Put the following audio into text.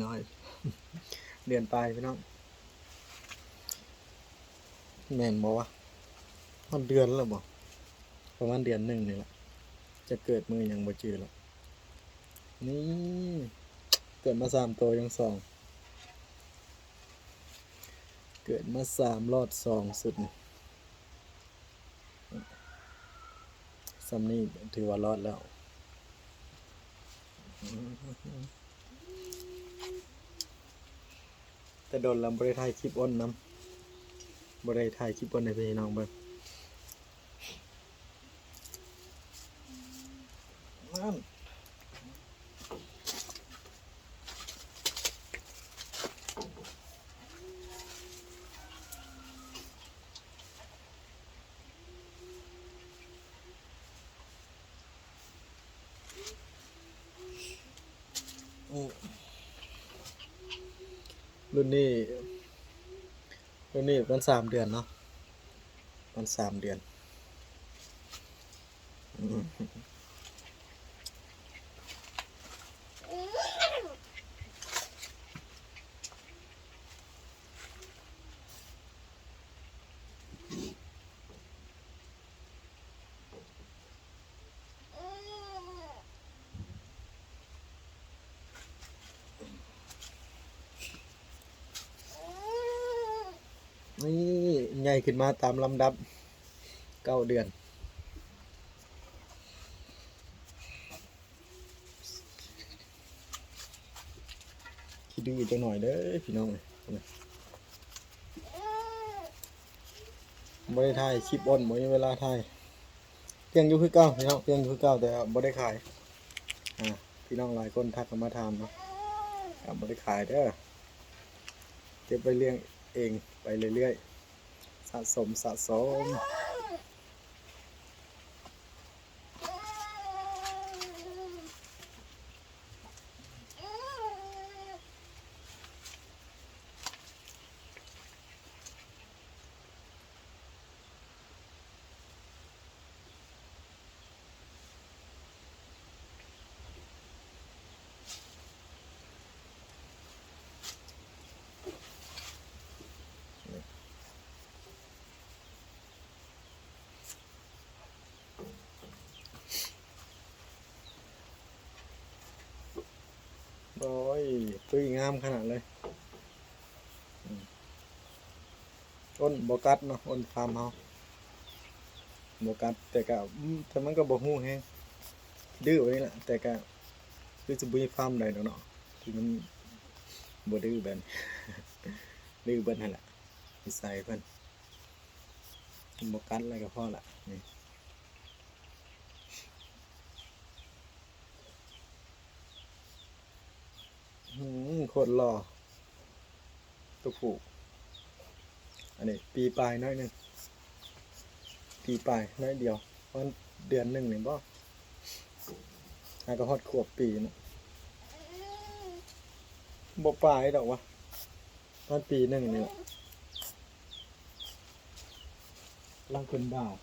ນ້ອຍໆ ເດືອນປາຍພີ່ນ້ອງ. ແມ່ນບໍ່ວະ? ຮອດເດືອນແລ້ວບໍ່? ປະມານເດືອນໜຶ່ງນີ້ແຫຼະ. ຈະເກີດມື້ຫຍັງບໍ່ຈື່ແລ້ວ. ນີ້ ເກີດມາສາມໂຕ ຍັງສອງ. ເກີດມາສາມ ລອດສອງ ຊຸດນີ້. ສ່ຳນີ້ຖືວ່າລອດແລ້ວ. ແຕ່ດົນແລ້ວບໍ່ໄດ້ຖ່າຍຄລິບອົນນຳ, ບໍ່ໄດ້ຖ່າຍຄລິບອົນໃຫ້ພີ່ນ້ອງເບິ່ງ. ນັ້ນ ລຸ້ນນີ້ ລຸ້ນນີ້ປະມານສາມເດືອນເນາະ, ປະມານສາມເດືອນ. ນີ້ໃຫຍ່ຂຶ້ນມາຕາມລຳດັບ ເກົ້າເດືອນ. ຂີ້ດື້ຈັກໜ້ອຍເດີພີ່ນ້ອງເອີຍ. ບໍ່ໄດ້ຖ່າຍຄລິບອົນ, ບໍ່ມີເວລາຖ່າຍ. ລ້ຽງຢູ່ຄືເກົ່າພີ່ນ້ອງ, ລ້ຽງຢູ່ຄືເກົ່າ ແຕ່ບໍ່ໄດ້ຂາຍ. ອ່າ ພີ່ນ້ອງຫຼາຍຄົນທັກເຂົ້າມາຖາມເນາະ, ອ່າ ບໍ່ໄດ້ຂາຍເດີ, ເກັບໄວ້ລ້ຽງເອງໄປເລື້ອຍໆ, ສະສົມ ສະສົມ. ໂອ້ຍ ຕຸ້ຍງາມຂະໜາດເລີຍ. ອືມ ອົນບໍ່ກັດເນາະ, ອົນຟາມເຮົາບໍ່ກັດ, ແຕ່ກະ ອືມ ແຕ່ມັນກໍບໍ່ຮູ້ແຮງ, ດື້ໄວ້ນີ້ແຫຼະ. ແຕ່ກະຄືຊິບໍ່ມີຟາມໃດດອກເນາະ ທີ່ມັນບໍ່ດື້ແບບນີ້, ດື້ເບິດຫັ້ນແຫຼະ ນິໄສເພິ່ນ. ບໍ່ກັດແລ້ວກໍພໍລະ ນີ້. ອືມ ໂຄດຫຼໍ່ ຕົວຜູ້. ອັນນີ້ປີປາຍໜ້ອຍໜຶ່ງ, ປີປາຍໜ້ອຍດຽວ, ປະມານເດືອນໜຶ່ງນີ້ບໍ, ຫາກໍຮອດຂວບປີນະ. ບໍ່ປາຍດອກວະ, ປະມານປີໜຶ່ງນີ້ແຫຼະ. ກຳລັງເປັນບ່າວ.